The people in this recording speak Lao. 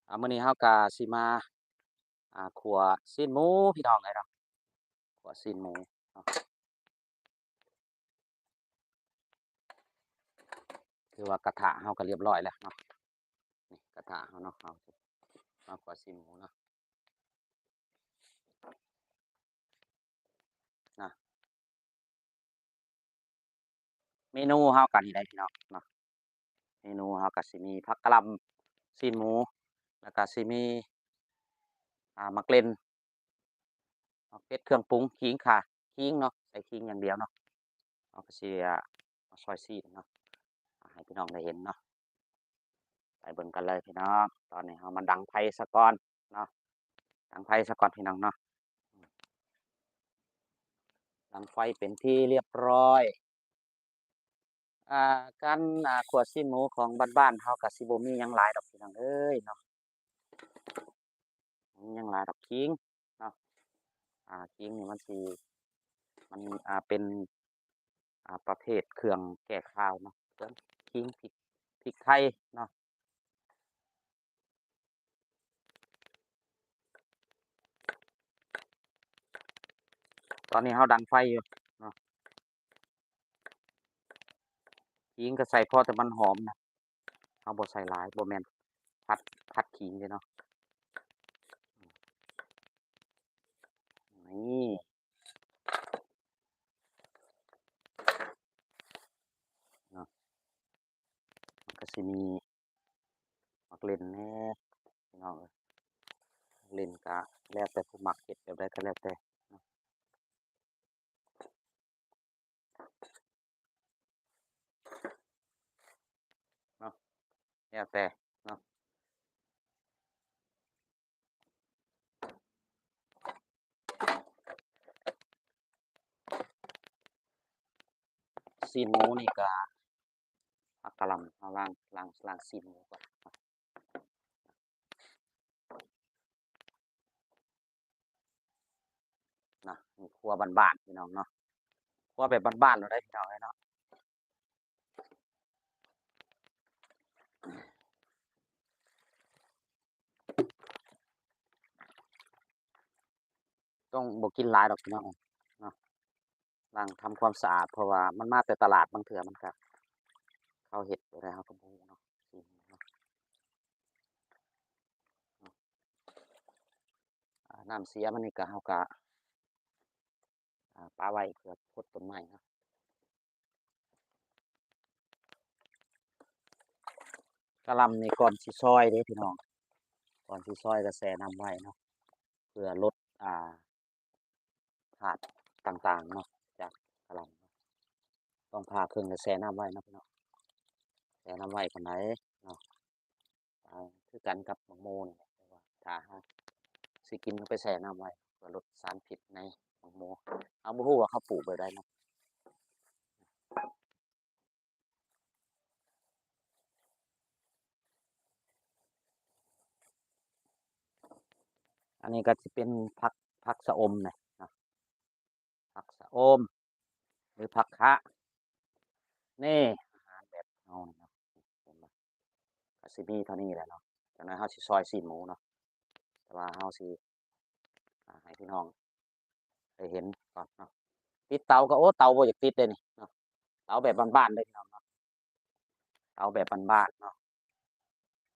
ອ່າ ມື້ນີ້ເຮົາກໍຊິມາ ອ່າ ຂົ້ວຊີ້ນໝູພີ່ນ້ອງເອີຍເນາະ, ຂົ້ວຊີ້ນໝູເນາະ. ຄືວ່າກະທະເຮົາກໍລຽບຮ້ອຍແລ້ວເນາະ, ນີ້ກະທະເຮົາເນາະ, ເຮົາຊິມາຂົ້ວຊີ້ນໝູເນາະ. ນະ ເມນູເຮົາກໍນີ້ໄດ໋ພີ່ນ້ອງເນາະ, ເມນູເຮົາກໍຊິມີຜັກກະຫຼ່ຳ ຊີ້ນໝູ ແລ້ວກໍຊິມີ ອ່າ ໝາກເລັ່ນ ໝາກເຜັດ ເຄື່ອງປຸງ ຂີງຂ່າ ຂີງເນາະ, ໃສ່ຂີງຢ່າງດຽວເນາະ. ເຮົາກໍຊິ ອ່າ ມາຊອຍຊີ້ນເນາະ ໃຫ້ພີ່ນ້ອງໄດ້ເຫັນເນາະ. ໄປເບິ່ງກັນເລີຍພີ່ນ້ອງ. ຕອນນີ້ເຮົາມາດັງໄຟຊະກ່ອນເນາະ, ດັງໄຟຊະກ່ອນພີ່ນ້ອງເນາະ. ດັງໄຟເປັນທີ່ລຽບຮ້ອຍ. ອ່າ ການ ອ່າ ຂົ້ວຊີ້ນໝູຂອງບ້ານໆເຮົາກໍຊິບໍ່ມີຫຍັງຫຼາຍດອກພີ່ນ້ອງເອີຍເນາະ, ບໍ່ມີຫຍັງຫຼາຍດອກ. ຂີງເນາະ, ອ່າ ຂີງນີ້ມັນຊິ ມັນ ອ່າ ເປັນ ອ່າ ປະເພດເຄື່ອງແກ້ຄາວເນາະ, ຂີງ ພິກ ພິກໄທເນາະ. ຕອນນີ້ເຮົາດັງໄຟຢູ່ເນາະ, ຂີງກໍໃສ່ພໍແຕ່ມັນຫອມນະ, ເຮົາບໍ່ໃສ່ຫຼາຍ, ບໍ່ແມ່ນຜັດ ຜັດຂີງເດ້ເນາະ. ນີ້ເນາະ, ມັນກໍຊິມີໝາກເລັ່ນແດ່ພີ່ນ້ອງເອີຍ. ໝາກເລັ່ນກໍແລ້ວແຕ່ຜູ້ມັກເຮັດແບບໃດກໍແລ້ວແຕ່ເນາະ. ເນາະ ແລ້ວແຕ່ເນາະ. ຊີ້ນໝູນີ້ກະ ເອົາກະລຳ ເຮົາລ້າງ ລ້າງ ລ້າງຊີ້ນໝູກ່ອນ. ນະ ນີ້ຄົວບ້ານໆ ພີ່ນ້ອງເນາະ, ຄົວແບບບ້ານໆ ເລີຍເດ້ ພີ່ນ້ອງເອີຍເນາະ. ຕ້ອງບໍ່ກິນຫຼາຍດອກ ພີ່ນ້ອງເນາະ, ລ້າງທຳຄວາມສະອາດ ເພາະວ່າມັນມາແຕ່ຕະຫຼາດ ບາງເທື່ອມັນກະ ເຂົາເຮັດແບບໃດເຮົາກໍບໍ່ຮູ້ເນາະ. ອາ ນ້ຳເສຍມັນນີ້ກະ ເຮົາກະ ອາ ປະໄວ້ເພື່ອພົດຕົ້ນໄມ້ເນາະ. ກະລຳນີ້ກ່ອນຊິຊອຍເດ້ພີ່ນ້ອງ, ກ່ອນຊິຊອຍກໍແຊ່ນ້ຳໄວ້ເນາະ ເພື່ອລົດ ອາ ທາດຕ່າງໆເນາະ ຈາກກະລຳ. ຕ້ອງຜ່າເຄິ່ງແລ້ວແຊ່ນ້ຳໄວ້ເນາະພີ່ນ້ອງ, ແຊ່ນ້ຳໄວ້ກ່ອນໃດເນາະ. ອາ ຄືກັນກັບໝາກໂມນີ້ແຫຼະ, ແຕ່ວ່າຖ້າເຮົາຊິກິນ ເຮົາໄປແຊ່ນ້ຳໄວ້ ເພື່ອລົດສານພິດໃນໝາກໂມ. ເຮົາບໍ່ຮູ້ວ່າເຂົາປູກແບບໃດເນາະ. ອັນນີ້ກໍຊິເປັນຜັກ ຜັກຊະອົມນະ ເນາະ, ຜັກຊະອົມ ຫຼື ຜັກຄະ ນີ້ ອາຫານແບບເຮົານີ້ເນາະ. ເຫັນບໍ່? ກໍຊິມີເທົ່ານີ້ແຫຼະເນາະ. ຈັກໜ້ອຍເຮົາຊິຊອຍຊີ້ນໝູເນາະ, ແຕ່ວ່າເຮົາຊິ ອາ ໃຫ້ພີ່ນ້ອງໄດ້ເຫັນກ່ອນເນາະ. ຕິດເຕົາກໍ ໂອ້ ເຕົາບໍ່ຢາກຕິດເດ້ນີ້ເນາະ, ເຕົາແບບບ້ານໆເດ້ພີ່ນ້ອງເນາະ, ເຕົາແບບບ້ານໆເນາະ.